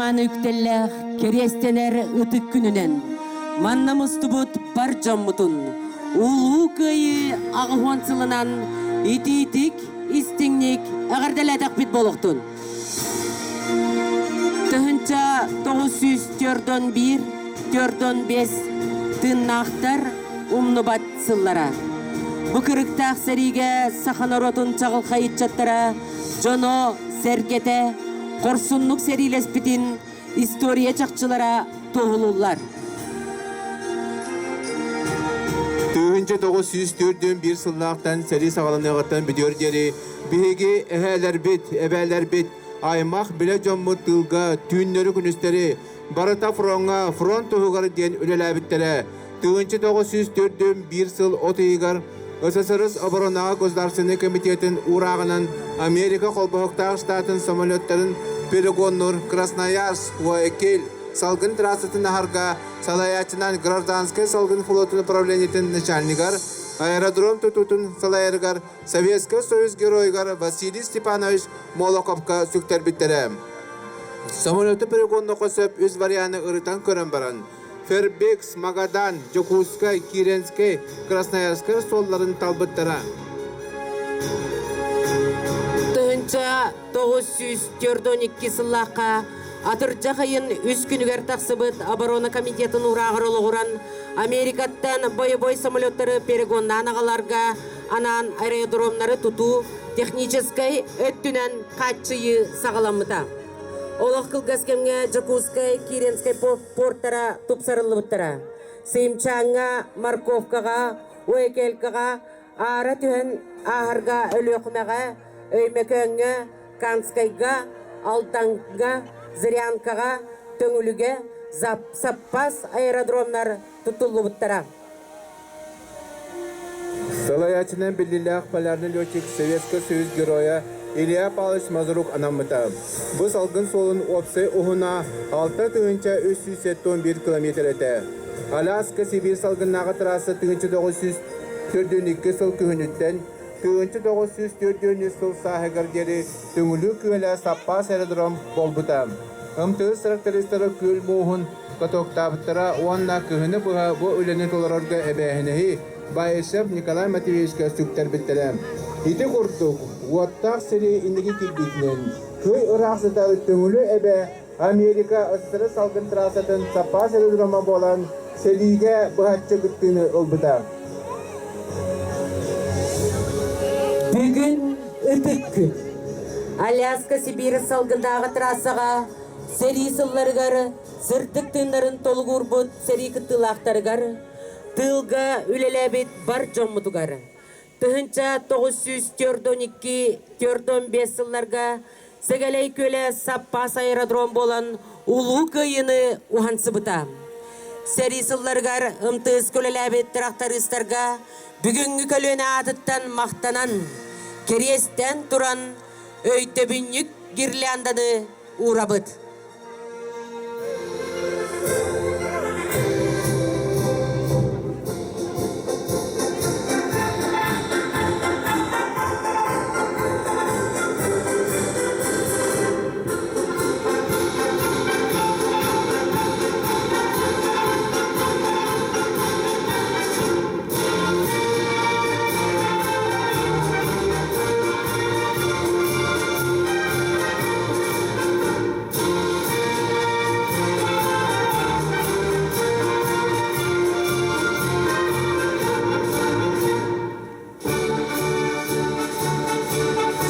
Мааны үктэллээх, кэриэстэнэр ытык күнүнэн манна мустубут бар дьоммутун Улуу Кыайыы 80 сылынан итиитик, истиҥник эҕэрдэлээтэхпит буолуохтун! 1941 45 тыыннаахтар умнубат сыллара. Бу кырыктаах сэриигэ саха норуотун чаҕылхай ыччаттара дьоно, сэргэтэ хорсуннук сэриилэспитин история чахчылара туоһулууллар. 1941 сыллаахтан сэрии саҕаланыаҕыттан бүтүөр диэри биһиги эһээлэрбит, эбээлэрбит, аймах билэ дьоммут тыылга түүннэри-күнүстэри барыта фроҥҥа фронт туһугар диэн үлэлээбиттэрэ. 1941 сыл от ыйыгар СССР оборонаҕа Государственнай комитетын уурааҕынан Америка Холбоһуктаах Штатын самолеттарын Перегоннур, Красноярск, Гуаякиль салгын трассатын аһарга салайааччынан гражданскай салгын флотун управлениетын начальнигар, аэродром тутуутун салайарыгар Советскай Союз Геройугар Василий Степанович Молоковка сүктэрбиттэрэ. Самолету перегоннуохха сөп үс варианы ырытан көрөн баран, Фербекс, Магадан, Дьокуускай, Киренскэй, Красноярскай суолларын талбыттара. 1942 сыллаахха атырдьах ыйын үс күнүгэр тахсыбыт оборона комитетын уурааҕар олоҕуран Америкаттан бойобуой самолеттары перегоннаан аҕаларга анаан аэродромнары тутуу техническэй өттүнэн хааччыйыы саҕаламмыта. Олох кылгас кэмҥэ Дьокуускай, Киренскэй портара тупсарыллыбыттара. Сыымчааҥҥа, Морковкаҕа, Уэкелькаҕа аара түһэн ааһарга Өлүөхүмэҕэ, Өймөкөөҥҥө, Канскайга, Алдаҥҥа, Зырянкаҕа, Төҥүлүгэ саппаас аэродромнар туттуллубуттара. Салайааччынан биллиилээх полярный летчик Советскай Союз Геройа Илья Павлович Мазрук анаммыта. Бу салгын суолун уопсай уһуна 6371 километр этэ. Аляска Сибиир салгыннааҕы трасса 1942 сыл күһүнүттэн 1943 сыл сааһыгар диэри Төҥүлү күөлэ саппаас аэродром буолбута. МТС трактористара күөл мууһун катоктаабыттара уонна кыһыны быһа бу үлэни толорорго эбээһинэһи Баишев Николай Матвеевичка сүктэрбиттэрэ. Ити курдук, уоттаах сири инники кирбиитинэн, кый ыраах сытар Төҥүлү эбэ Америка СССР салгын трассатын саппаас аэродрома буолан, сэриигэ быһаччы кыттыыны ылбыта. Бүгүн ытык күн. Аляска Сибиир салгындааҕы трассаҕа сэрии сылларыгар сырдык тыыннарын толугурбут сэрии кыттыылаахтарыгар, тыылга үлэлээбит бар дьоммутугар 1942-45 сылларга Сэгэлэй күөлэ саппаас аэродром буолан Улуу Кыайыыны уһансыбыта. Сэрии сылларыгар МТС үлэлээбит тырахтарыыстарга бүгүҥҥү көлүөнэ аатыттан махтанан, кэриэстээн туран өйдөбүнньүк гирлянданы уурабыт.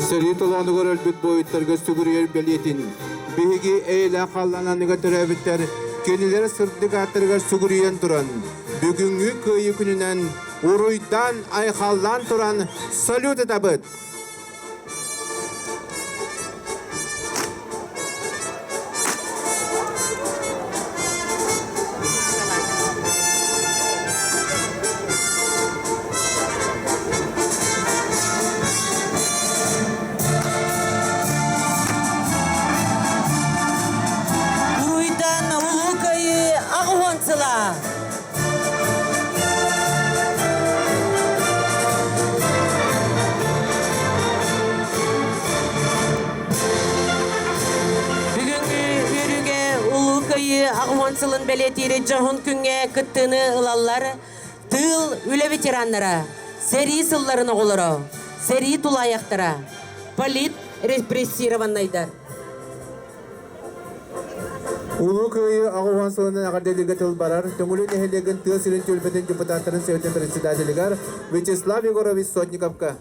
Сэрии толоонугар өлбүт буойуттарга сүгүрүйэр бэлиэтин биһиги эйэлээх халлаан анныгар төрөөбүттэр кинилэр сырдык ааттарыгар сүгүрүйэн туран бүгүҥҥү Кыайыы күнүнэн уруйдаан айхаллаан туран салют ытабыт! Уруйдан Улуу Кыайыы 80 сыла! Бүгүҥҥү үөрүүгэ 80 сылын бэлиэтиири дьоһун күҥҥэ кыттыыны ылаллар тыыл үлэ ветераннара, сэрии сылларын оҕолоро, сэрии тулаайахтара, полит репрессированнайдар. Улуу Кыайыы 80 сылынан эҕэрдэлииргэ тыл барар Төҥүлү нэһилиэгин тыа сирин түөлбэтин депутаттарын Советын председателигэр Вячеслав Егорович Сотниковка.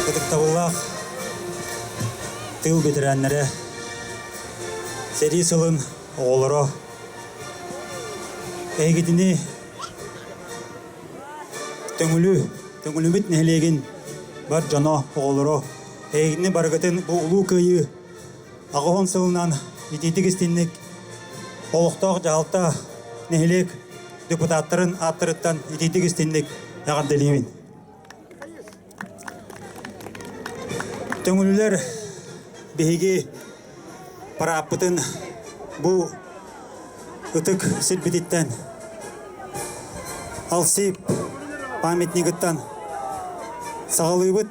Ытыктабыллаах тыыл бэтэрээннэрэ, сэрии сылын оҕолоро, эһигитини Төҥүлү, Төҥүлүбүт нэһилиэгин бар дьоно, оҕолоро, эһигини барыгытын бу Улуу Кыайыы 80 сылынан итиитик истинник олохтоох дьаһалта нэһилиэк депутаттарын ааттарыттан итиитик истинник эҕэрдэлиибин. Төҥүлүлэр биһиги парааппытын бу ытык сирбититтэн Алсип памятнигыттан саҕалыыбыт.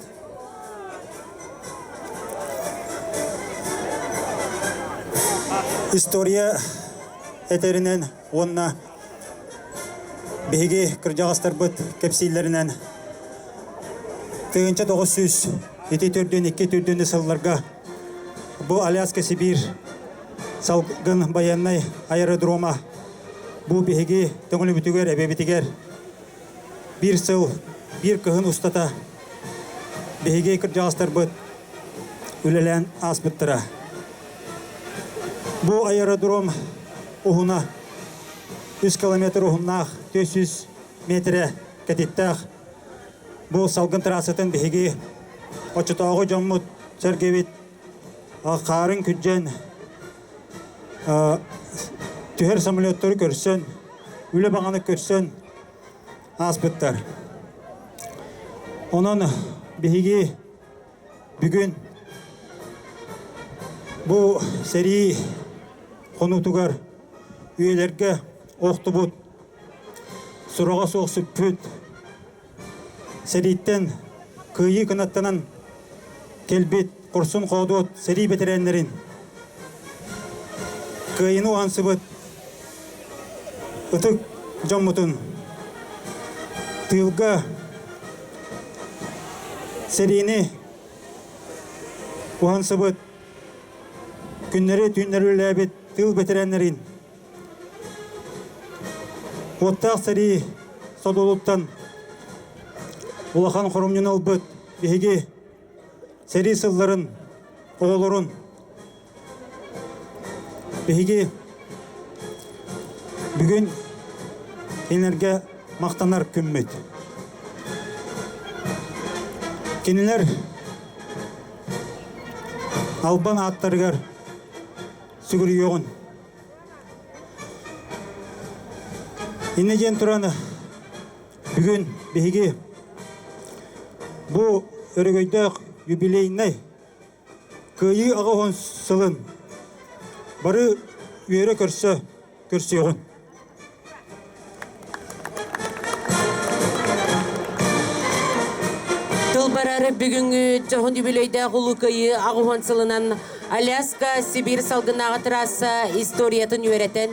История этэринэн уонна биһиги кырдьаҕастарбыт кэпсииллэринэн 1900 ити төрдүн икки төрдүн сылларга бу Аляска Сибиир салгын байыаннай аэродрома бу биһиги төҥүлүбүтүгэр эбэбитигэр биир сыл биир кыһын устата биһиги кырдьаҕастарбыт үлэлээн ааспыттара. Бу аэродром уһуна 3 километр уһуннаах 400 метрэ кэтиттээх бу салгын трассатын биһиги оччотооҕу дьоммут сэргэбит хаарын күрдьэн түһэр самолеттары көрсөн үлэ баҕаны көрсөн ааспыттар. Онон биһиги бүгүн бу сэрии хонуутугар үйэлэргэ охтубут, сураҕа суох сүппүт, сэрииттэн кыайыы кынаттанан кэлбит хорсун хоодуот сэрии бэтэрээннэрин кыайыыны уһансыбыт ытык дьоммутун тыылга сэриини уһансыбыт күннэри-түүннэри үлэлээбит тыыл бэтэрээннэрин уоттаах сэрии содулуттан улахан хоромньуну ылбыт биһиги сэрии сылларын оҕолорун биһиги бүгүн кинилэргэ махтанар күммүт. Кинилэр албан ааттарыгар сүгүрүйүөҕүн. Иннэ диэн туран бүгүн биһиги бу өрөгөйдөөх юбилейнай Кыайыы 80 сылын бары үөрэ көрсө көрсүөҕүн. Тыл барар бүгүҥҥү дьоһун үбүлүөйдээх Улуу Кыайыы 80 сылынан Аляска Сибиир салгыннааҕы трасса историятын үөрэтэн,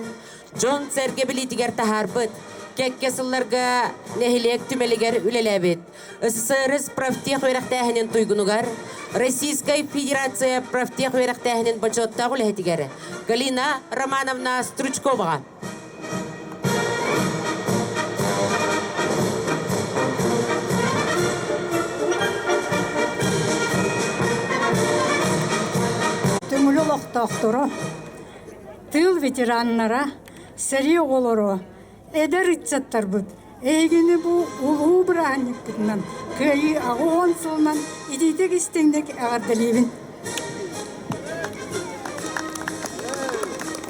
дьон-сэргэ билиитигэр таһаарбыт, кэккэ сылларга нэһилиэк түмэлигэр үлэлээбит СССР профтех үөрэхтээһинин туйгунугар, Российскай Федерация профтех үөрэхтээһинин бочуоттаах үлэһитигэр Галина Романовна Стручковаҕа. Төҥүлү олохтоохторо, тыыл ветераннара, сэрии оҕолоро, Эдэр ыччаттарбыт, эһигини бу улуу бырааһынньыкпытынан Кыайыы 80 сылынан итиитик истиҥник эҕэрдэлиибин!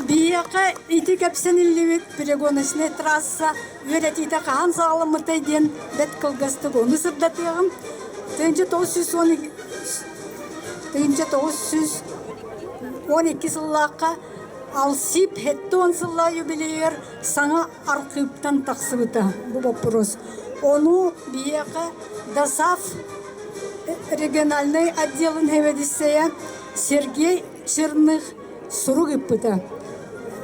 Биһиэхэ ити кэпсэниллибит перегоночнай трасса үөрэтиитэ хаһан саҕаламмытай диэн бэрт кылгастык ону сырдатыаҕым. 1912 сыллаахха. Алсип 70 сыллаах юбилейыгар саҥа архыыптан тахсыбыта бу боппуруос. Ону биһиэхэ ДОСААФ региональнай отделын сэбиэдиссэйэ Сергей Черных сурук ыыппыта.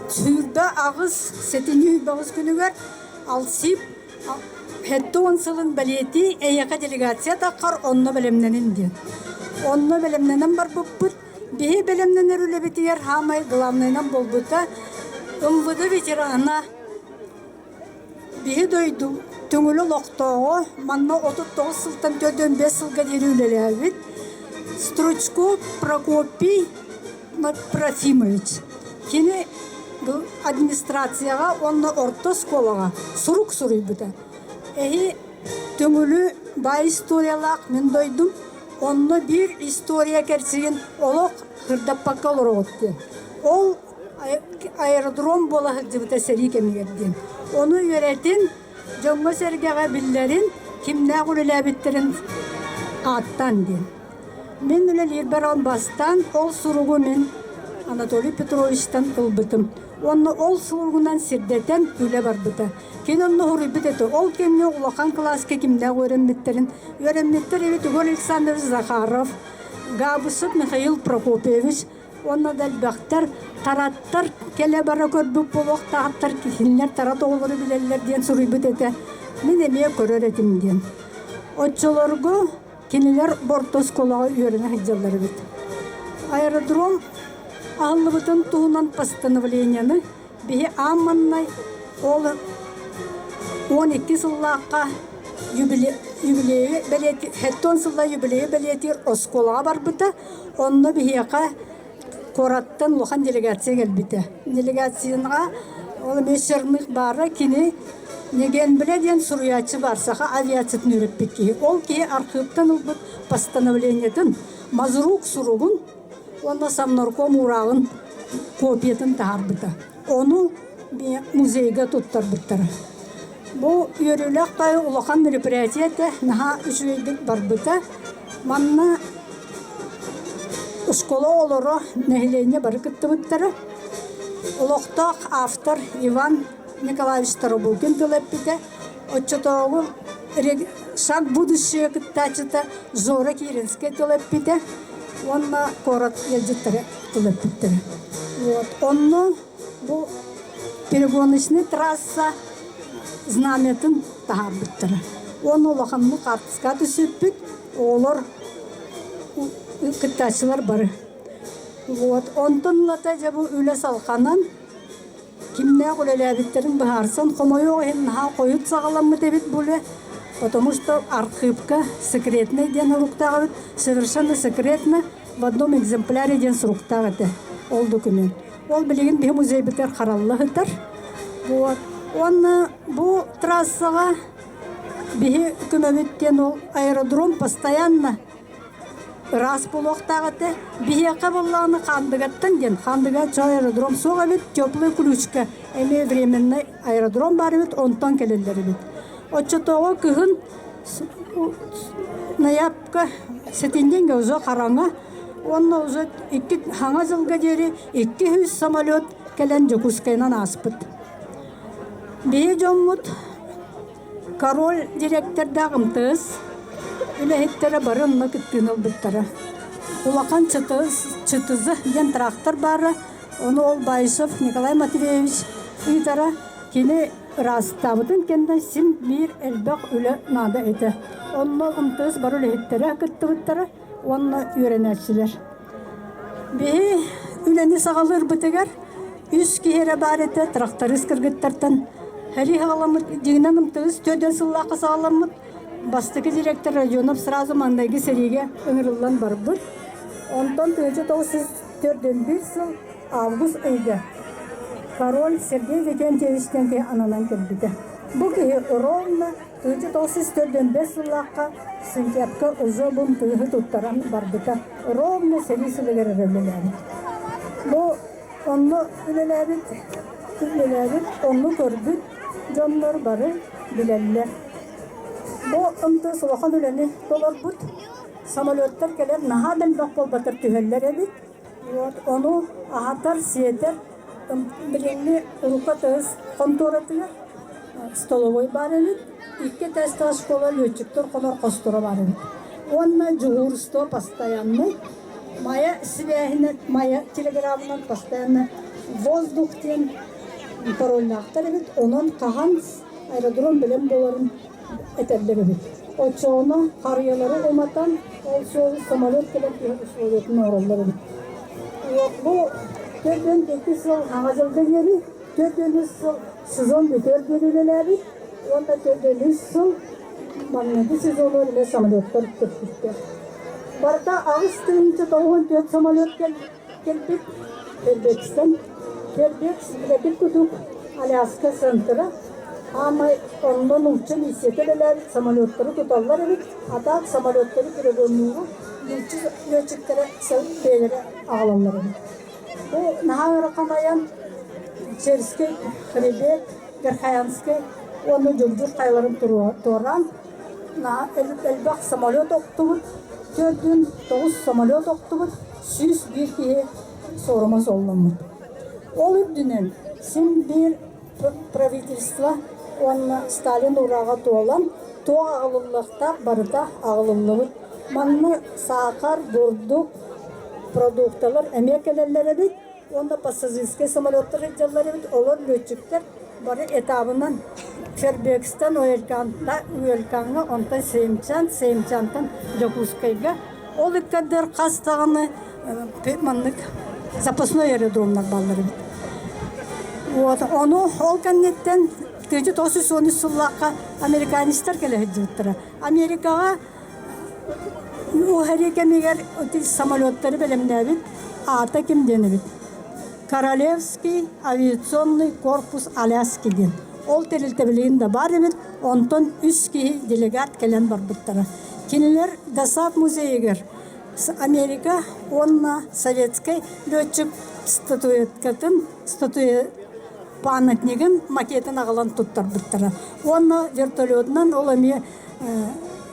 28 сэтинньи 28 күнүгэр Алсип 70 сылын бэлиэтии эйиэхэ делегация таххар онно бэлэмнэнин диэн. Онно бэлэмнэнэн барбыппыт. Биһи бэлэмнэнэр үлэбитигэр хаамай главнайынан буолбута МВД ветерана биһи дойду Төҥүлү олохтооҕо манна 39 сылтан 45 сылга диэри үлэлээбит Стручков Прокопий Трофимович. Кини бу администрацияҕа уонна орто оскуолаҕа сурук суруйбута. Эһи Төҥүлү баай историялаах мин дойдум, онно биир история кэрчигин олох сырдаппакка олороҕут диэн. Ол аэродром буола сылдьыбыта сэрии кэмигэр диэн. Ону үөрэтин, дьоҥҥо-сэргэҕэ биллэрин, кимнээх үлэлээбиттэрин ааттаан диэн. Мин үлэлиирбэр он бастаан ол суругу мин Анатолий Петровичтан ылбытым. Уонна ол суругунан сирдэтэн үлэ барбыта. Кини онно суруйбут этэ. Ол кэмҥэ улахан кылааска кимнээх үөрэммиттэрин үөрэммиттэр эбит Егор Александрович Захаров, Габышев Михаил Прокопьевич уонна да элбэхтэр тараттар кэлэ-бара көрбүт буолуохтаахтар, кинилэр тарат оҕолору билэллэр диэн суруйбут этэ. Мин эмиэ көрөр этим диэн. Оччолорго Кинилэр орто оскуолаҕа үөрэнэ сылдьаллар эбит. Аэродром аһыллыбытын туһунан постановлениены биһи аан маҥнай ол 12 сыллаахха юбилейы бэлиэтиир, 70 сыллаах юбилейы бэлиэтиир оскуолаҕа барбыта. Онно биһиэхэ куораттан улахан делегация кэлбитэ. Делегацияҕа ол эмиэ Черных баара, кини Негенбиле диэн суруйааччы баар, саха авиациятын үөрэппит киһи. Ол киһи архыыптан ылбыт постановлениетын, мазрук суругун уонна Самнорком уурааҕын копиятын таһаарбыта. Ону музейга туттарбыттара. Бу үөрүүлээх баайы улахан мероприятие этэ, наһаа үчүгэйдик барбыта. Манна оскуола оҕолоро, нэһилиэнньэ бары кыттыбыттара. Олохтоох автор Иван Николаевич Тарабукин тыл эппитэ. Оччотооҕу «Шаг будущее» кыттааччыта Жора Киринскэй тыл эппитэ уонна куорат ыалдьыттара тыл эппиттэрэ. Вот. Онно бу перегоночный трасса знамятын таһаарбыттара. Уонна улаханнык хаартыска түсүппүт, оҕолор кыттааччылар бары. Вот. Онтон ылата дьэ бу үлэ салҕанан, кимнээх үлэлээбиттэрин быһаарсан, хомойуох иһин наһаа хойут саҕаламмыт эбит бу үлэ, потому что архыыпка секретный диэн суруктаах эбит, совершенно секретно в одном экземпляре диэн суруктаах этэ ол документ. Ол билигин биһи музейбытыгар харалла сытар. Вот. Уонна бу трассаҕа биһи көмөбүт диэн ол аэродром постоянно ыраас буолуохтаах этэ. Биһиэхэ буоллаҕына Хаандыгаттан диэн, Хаандыга аэродром суох эбит, теплый ключка эмиэ временный аэродром баар эбит, онтон кэлэллэр эбит. Оччотооҕу кыһын ноябрьга сэтинньиҥҥэ уже хараҥа уонна уже икки хаҥа дьылга диэри 200 самолет кэлэн Дьокуускайынан ааспыт. Биһи дьоммут король директордаах МТС үлэһиттэрэ бары онно кыттыыны ылбыттара. Улахан ЧТЗ диэн трактор баара, ону ол Баишев Николай Матвеевич ыытара. Кини ыраастаабытын кэннэ син биир элбэх үлэ наада этэ. Онно МТС бары үлэһиттэрэ кыттыбыттара уонна үөрэнээччилэр. Биһи үлэни саҕалыырбытыгар үс киһи эрэ баар этэ, тракторист кыргыттартан. Сэрии саҕаламмыт, дьиҥинэн МТС 4 сыллаахха саҕаламмыт. Бастакы директор Родионов сразу маҥнайгы сэриигэ ыҥырыллан барбыт. Онтон 1941 сыл август ыйга король Сергей Викентьевич диэн киһи ананан кэлбитэ. Бу киһи ровно 1945 сыллаахха сентябрьга узобун тыаһы туттаран барбыта. Ровно сэрии сылыгар эрэ үлэлээбит. Бу онно үлэлээбит, үлэлээбит, онну көрбүт дьоннор бары билэллэр. Бу МТС улахан үлэни толорбут. Самолеттар кэлэн наһаа да элбэх буолбатар түһэллэр эбит. Вот ону аһатар, сиэтэр. Билиҥҥи урукку тыһыс хонтуоратыгар столовой баар эбит, икки этээстээх школа лүөччүктэр хонор хосторо баар эбит. Уонна дьуһуурство постоянный, Майа сибээһинэн, Майа телеграмынан постоянно воздух диэн парольнаахтар эбит, онон хаһан аэродром бэлэм буоларын этэллэр эбит. Оччоҕуна харыйалары уматан, ол суолу самолет кэлэн түһэр условиятын оҥороллор эбит. Бу 42 сыл Аҥа дьылга диэри, 43 сыл сезон бүтүөр диэри үлэлээбит уонна 43 сыл маҥнайгы сезонугар эмиэ самолеттар көппүттэр. Барыта 8 94 самолет кэлбит Фэрбекстэн. Фэрбекс билэтин курдук Аляска центра. Аамай онно нуучча миссията үлэлээбит самолеттары туталлар эбит, а так самолеттары перегоннууру нуучча летчиктэрэ бэйэлэрэ аҕалаллар эбит. Бу наһаа ыарахан айан Черскэй хребет, Верхоянскай уонна Дьугдьур хайаларын туораан элбэх самолет охтубут, 49 самолет охтубут, 101 киһи суорума суолламмыт. Ол үрдүнэн син биир правительство уонна Сталин уурааҕа туолан, туох аҕалыллыахтаах барыта аҕалыллыбыт. Манна саахар, бурдук, продукталар эмиэ кэлэллэр эбит уонна пассажирскай самолеттар сылдьаллар эбит. Олор лүөччүктэр бары этабынан Фэрбекстэн Уэлькаҥҥа, онтон Сеймчан, Сеймчантан Дьокуускайга. Ол ыккардыгар хас даҕаны маннык запасной аэродромнар бааллар эбит. Вот, ону ол кэнниттэн 1913 сыллаахха американецтар кэлэ сылдьыбыттара. Америкаҕа уһарыы кэмигэр самолеттары бэлэмнээбит аата ким диэн эбит? Королевский авиационный корпус Аляски диэн. Ол тэрилтэ билигин да баар эбит, онтон үс киһи делегат кэлэн барбыттара. Кинилэр ДОСААФ музейыгар Америка уонна советскай летчик статуэткатын, статуя памятнигын макетын аҕалан туттарбыттара. Уонна вертолетунан ол эмиэ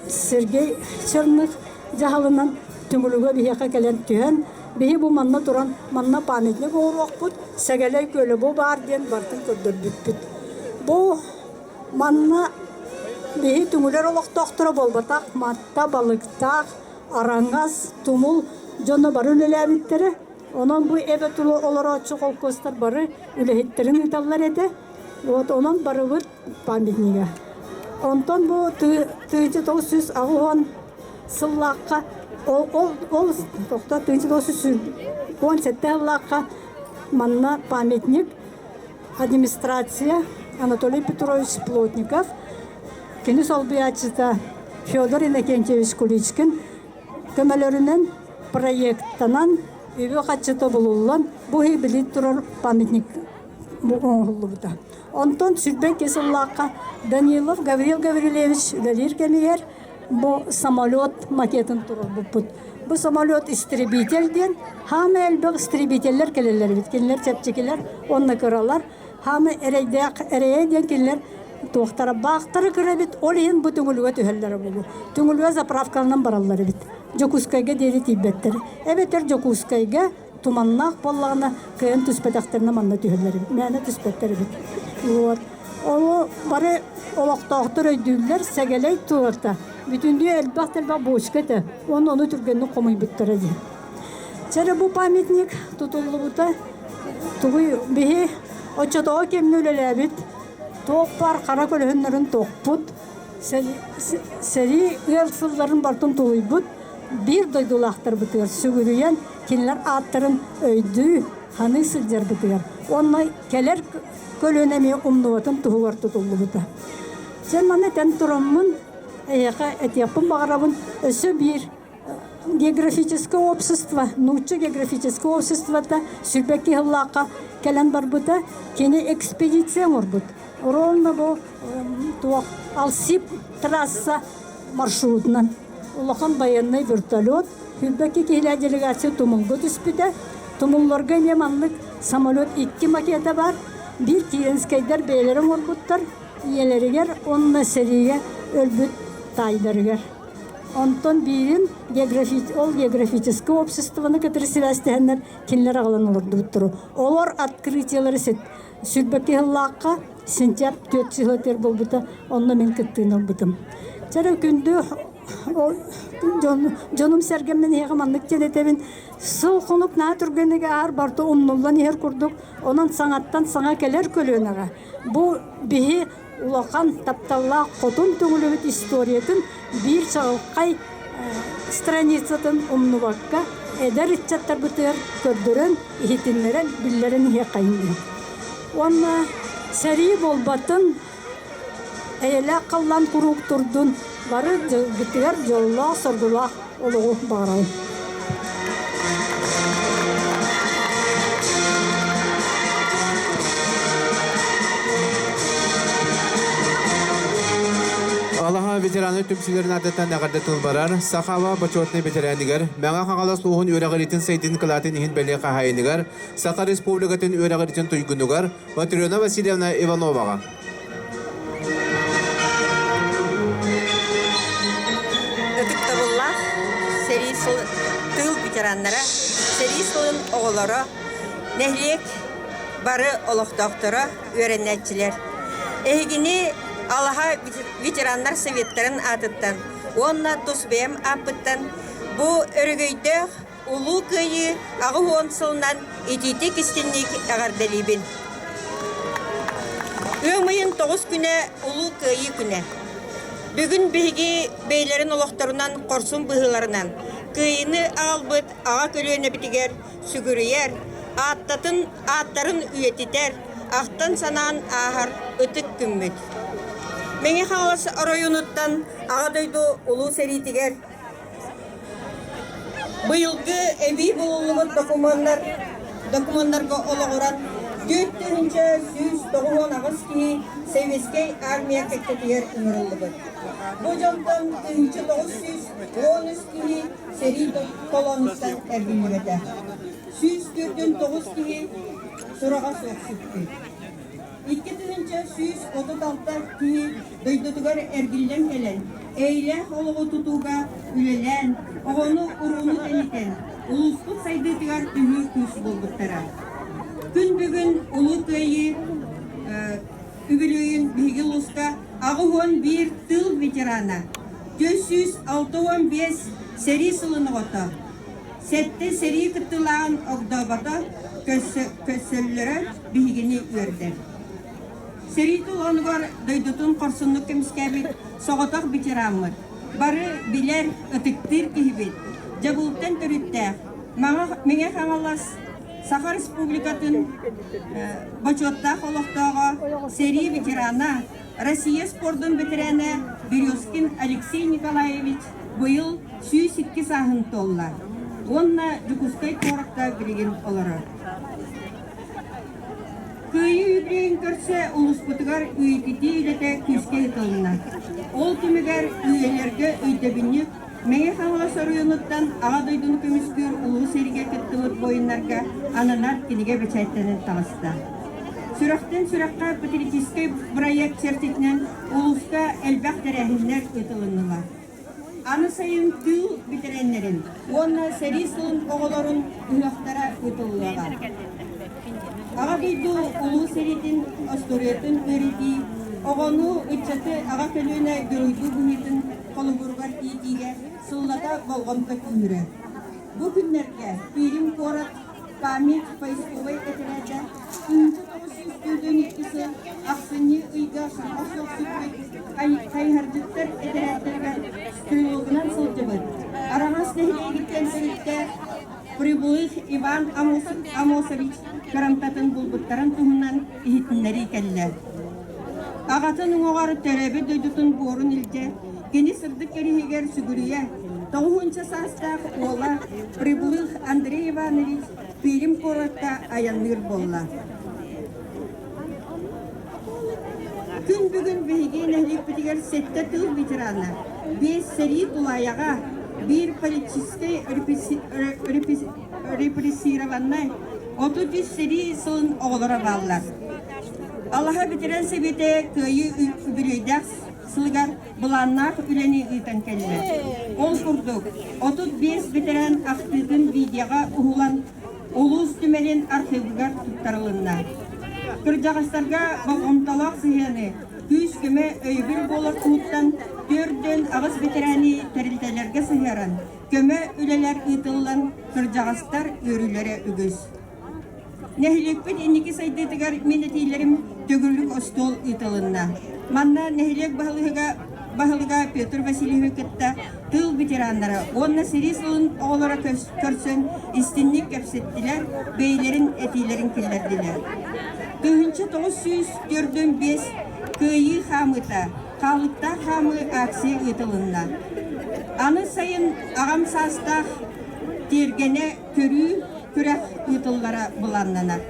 Сергей Черных дьаһалынан Түҥүлүгэ биһиэхэ кэлэн түһэн, биһи бу манна туран манна памятник оҥоруохпут, Сэгэлэй күөлэ бу баар диэн барытын көрдөрбүппүт. Бу манна биһи түҥүлэр олохтоохторо буолбатах, Матта, Балыктаах, Араҥас, Тумул дьоно бары үлэлээбиттэрэ. Онон бу эбэ тула олорооччу холкуостар бары үлэһиттэрин ыыталлар этэ. Вот онон барыбыт памятнига. Онтон бу 1980 сыллаахха ол ол тохто 1917 сыллаахха манна памятник администрация Анатолий Петрович Плотников, кини солбуйааччыта Федор Иннокентьевич Куличкин көмөлөрүнэн проектанан үбү-харчыта булуллан бу били турар памятник оҥоһуллубута. Онтон 22 сыллаахха Данилов Гаврил Гаврильевич үлэлиир кэмигэр бу самолет макетын туруорбуппут. Бу самолет истребитель диэн хаама элбэх истребителлэр кэлэллэр эбит. Кинилэр чэпчэкилэр уонна кыралар. Хаама эрэйдээх эрэйэ диэн кинилэр туохтара баахтары кыра эбит. Ол иһин бу Түҥүлүгэ түһэллэрэ буолуо. Түҥүлүгэ заправкаланан бараллар эбит. Дьокуускайга диэри тиийбэттэр. Эбэтэр Дьокуускайга туманнаах буоллаҕына кыайан түспэтэхтэринэ манна түһэллэр эбит. Мээнэ түспэттэр эбит. Вот. Ону бары олохтоохтор өйдүүллэр, сэгэлэй туорта. Бүтүннүү элбэх-элбэх бочка этэ. Уонна ону түргэнник хомуйбуттара диэн. Чэрэ бу памятник тутуллубута тугуй биһи оччотооҕу кэмҥэ үлэлээбит туох баар хара көлөһүннэрин тохпут, сэрии ыар сылларын барытын тулуйбут биир дойдулаахтарбытыгар сүгүрүйэн кинилэр ааттарын өйдүү, ханыы сылдьарбытыгар уонна кэлэр көлүөнэ эмиэ умнубатын туһугар тутуллубута. Дьэ маны этэн тураммын эйиэхэ этиэхпин баҕарабын өссө биир географическое общество, нуучча географическое обществота 22 сыллаахха кэлэн барбыта, кини экспедиция оҥорбут. Ровно бу туох Алсип трасса маршрутунан улахан байыаннай вертолет 22 киһилээх делегация тумулга түспүтэ. Тумулларга эмиэ маннык самолет икки макета бар. Биир Кииринскэйдэр бэйэлэрэ оҥорбуттар, ийэлэригэр уонна сэриигэ өлбүт таайдарыгар. Онтон биирин географи ол географическай обществоны кытары сибээстэһэннэр кинилэр аҕалан олордубуттар. Олор открытиелары сүүрбэкки сыллаахха сентябрь түөрт сыһыатыгар буолбута, онно мин кыттыыны ылбытым. Чэ күндү дьонум-сэргэммин эһиэхэ маннык диэн этэбин, сыл-хонук наһаа түргэнник аар барыта умнуллан иһэр курдук, онон саҥаттан саҥа кэлэр көлүөнэҕэ бу биһи улахан тапталлаах хотун Төҥүлүбүт историятын биир чаҕылхай страницатын умнубакка эдэр ыччаттарбытыгар көрдөрөн, иһитиннэрэн, биллэрэн иһиэххэйин диэн. Уонна сэрии буолбатын, эйэлээх халлаан куруук турдун, бары дьылгытыгар дьоллоох-соргулаах олоҕу баҕарабын. Алаһа ветераны түмсүүлэрин аатыттан эҕэрдэ тыл барар Сахава бочуотунай бэтэрээнигэр, Мэҥэ Хаҥалас улууһун үөрэҕириитин сайдыытын кылаатын иһин бэлиэ хаһаайыныгар, Саха Республикатын үөрэҕириитин туйгунугар Матрена Васильевна Ивановаҕа. Ытыктабыллаах сэрии сыл тыыл ветераннара, сэрии сылын оҕолоро, нэһилиэк бары олохтоохторо, үөрэнээччилэр. Эһигини Алаһа ветераннар советтарын аатыттан уонна тус бэйэм ааппыттан бу өрөгөйдөөх Улуу Кыайыы 80 сылынан итиитик истинник эҕэрдэлиибин. Ыам ыйын 9 күнэ Улуу Кыайыы күнэ. Бүгүн биһиги бэйэлэрин олохторунан хорсун быһыыларынан Кыайыыны аҕалбыт аҕа көлүөнэбитигэр сүгүрүйэр, ааттатын, ааттарын үйэтитэр, ахтан-санаан ааһар ытык күммүт. Мэҥэ Хаҥалас оройуонуттан Аҕа дойду Улуу сэриитигэр Быйылгы эбии булуллубут докумуоннар докумуоннарга олоҕуран 4198 киһи Сэбиэскэй Армия кэккэтигэр ыҥырыллыбыт. Бу дьонтон 1913 киһи сэрии толоонуттан эргиллибэтэ. 149 киһи сураҕа суох сүппүт. 2136 киһи дойдутугар эргиллэн кэлэн, эйэлээх олоҕу тутууга үлэлээн, оҕону-урууну тэнитэн, улууспут сайдыытыгар төһүү күүс буолбуттара. Күн бүгүн Улуу Кыайыы үбүлүөйүн биһиги улууска 81 тыыл ветерана, 465 сэрии сылын оҕото, Сэттэ сэрии кыттыылааҕын огдообото көрсөллөрө биһигини үөрдэр. Сэрии толоонугар дойдутун хорсуннук көмүскээбит соҕотох ветераммыт, бары билэр, ытыктыыр киһибит, Дьабылтан төрүттээх, Мэҥэ Хаҥалас Саха Республикатын бочуоттаах олохтооҕо, сэрии ветерана, Россия спордун бэтэрээнэ Березкин Алексей Николаевич быйыл 102 сааһын туолла уонна Дьокуускай куоракка билигин олорор. Кыайыы үбүлүөйүн көрсө улууспутугар үйэтитии үлэтэ күүскэ ыытылынна. Ол түмүгэр үйэлэргэ өйдөбүнньүк Мэҥэ Хаҥалас оройуонуттан Аҕа дойдуну көмүскүүр улуу сэриигэ кыттыбыт буойуннарга ананар кинигэ бэчээттэнэн таҕыста. Сүрэхтэн сүрэххэ патриотическай бырайыак чэрчитинэн улууска элбэх тэрээһиннэр ыытылыннылар. Аны сайын тыыл бэтэрээннэрин уонна сэрии сылын оҕолорун ыһыахтара ыытыллыаҕа. Аҕа дойду Улуу сэриитин остуоруйатын үөрэтии, оҕону, ыччаты аҕа көлүөнэ геройдуу быһыытын холобуругар иитиигэ сыллата болҕомто күүһүрэр. Бу күннэргэ Пирим куорат Память поисковай этэрээтэ 1942 сыл ахсынньы ыйга саха суох сүппүт хайыһардьыттар этэрээттэригэр стрелогунан сылдьыбыт Араҥас нэһилиэгиттэн төрүттээх Прибылых Иван Амосович кырамтатын булбуттарын туһунан иһитиннэрии кэллэ. Аҕатын уҥуоҕар төрөөбүт дойдутун буорун илдьэ, кини сырдык кэриһигэр сүгүрүйэ, тоҕуһунча саастаах уола Прибылых Андрей Иванович Пермь куоракка айанныыр буолла. Күн бүгүн биһиги нэһилиэкпитигэр сэттэ тыыл ветерана, биэс сэрии тулаайаҕа, биир политическай репрессированнай, 33 сэрии сылын оҕолоро бааллар. Алаһа ветеран сэбиэтэ Кыайыы үбүлүөйдээх сылыгар былааннаах үлэни ыытан кэллэ. Ол курдук, 35 бэтэрээн ахтыытын видеоҕа уһулан улуус түмэлин архыыбыгар туттарылынна. Кырдьаҕастарга болҕомтолоох сыһыаны, күүс-көмө өйөбүл буолар туһуттан 48 бэтэрээни тэрилтэлэргэ сыһыаран, көмө үлэлэр ыытыллан, кырдьаҕастар үөрүүлэрэ үгүс. Нэһилиэкпит инники сайдыытыгар мин этиилэрим төгүрүк остуол ыытылынна. Манна нэһилиэк баһылыга, баһылыга Петр Васильевы кытта тыыл ветераннара уонна сэрии сылын оҕолоро көрсөн истинник кэпсэттилэр, бэйэлэрин этиилэрин киллэрдилэр. 1945 Кыайыы хаамыыта, хаалыктаах хаамыы акция ыытылынна. Аны сайын аҕам саастаах тиэргэнэ көрүү күрэх ыытыллара былааннанар.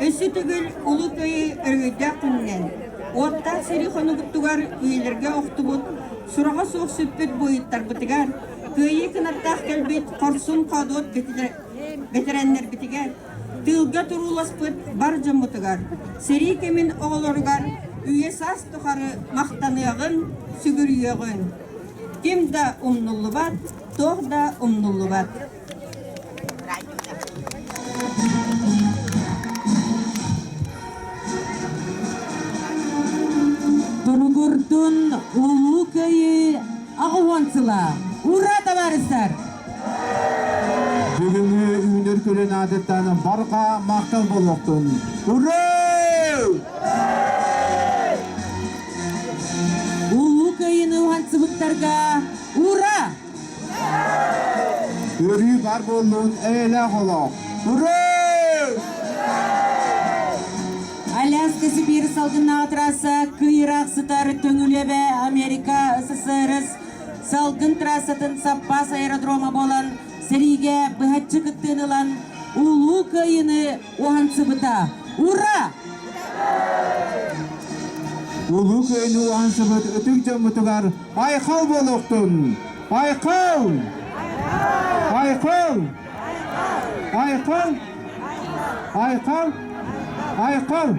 Өссө төгүл Улуу Кыайыы өрөгөйдөөх күнүнэн, уоттаах сэрии хонугуттугар үйэлэргэ охтубут, сураҕа суох сүппүт буойуттарбытыгар, кыайыы кынаттаах кэлбит хорсун-хоодуот бэтэрээннэрбитигэр, тыылга турууласпыт бар дьоммутугар, сэрии кэмин оҕолоругар үйэ-саас тухары махтаныаҕын, сүгүрүйүөҕүн. Ким да умнуллубат, туох да умнуллубат. Туругурдун Улуу Кыайыы 80 сыла! Ура, табаарыстар! Бүгүҥҥү үүнэр күнүн аатыттан барҕа махтал буолуохтун! Ура! Улуу Кыайыыны уһансыбыттарга ура! Өрүү бар буоллун эйэлээх олох! Ура! Аляска Сибиир салгыннааҕы трасса кыйыраах сытар Төҥүлүөбэ Америка СССР салгын трассатын саппаас аэродрома буолан сэриигэ быһаччы кыттыыны ылан Улуу Кыайыыны уһансыбыта. Ура! Улуу Кыайыыны уһансыбыт ытык дьоммутугар айхал буолуохтун! Айхал! Айхал! Айхал! Айхал! Айхал!